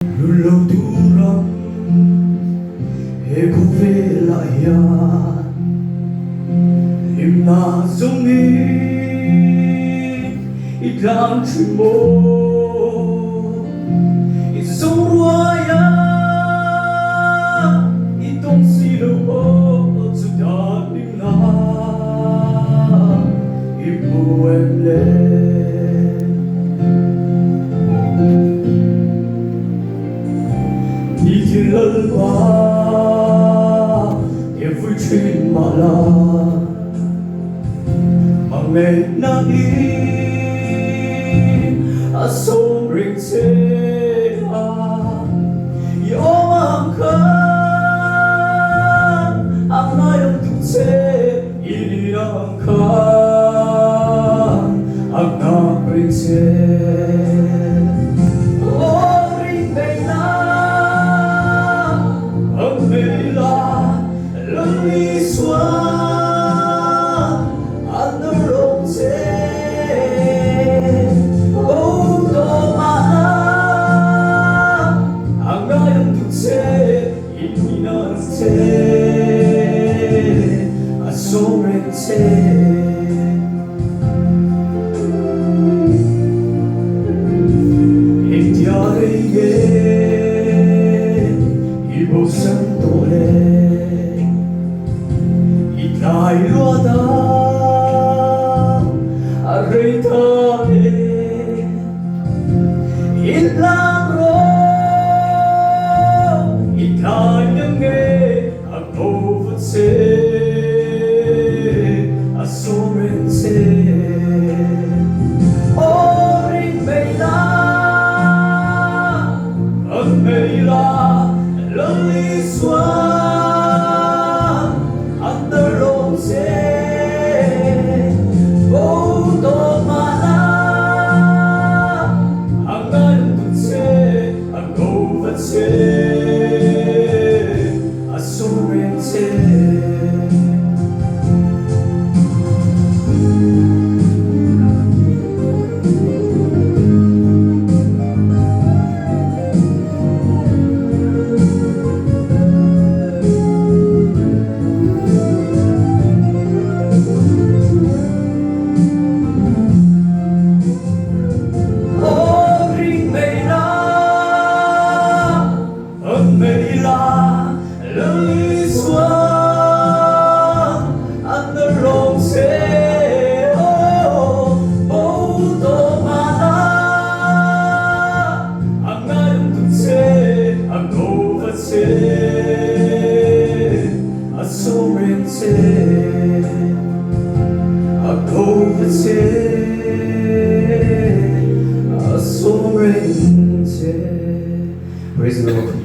Nun lo tur ang he khawvelah hian hlimna zawngin i tlang thin maw? I zawng ruai a i tawng si lo aw chutah hlimna i hmu em le? Ni thil lalpa ke vui thin mah la, Hmangaihna hi a sawm reng che a, I awm ang khan a ngaidam duh che i nih ang khan a nghak reng che. Aw ring nei la, ang nei la, Lal Isua a nawr awm che. Aw tawh mah la, a ngai ang duh che, i nih nan che, a sawm reng che. Engtia rei nge i bosan tawh le? I tlai luat a, a rei ta e. I tlang rawh, i tlai ang e. A ko va che, a sawm reng che. Aw ring mei la, an mei la, Lal Isua an dar awm che. Bo tawh mah la, a ngai tuk che. A ko va che, a sawm reng che. Aw ring mei la, an mei la, Lal Isua an rawng che. Aw bo tawh mah la, a ngaidam tu che, a ko va che, a sawm reng che. A ko va che, a sawm reng che. Praise the Lord.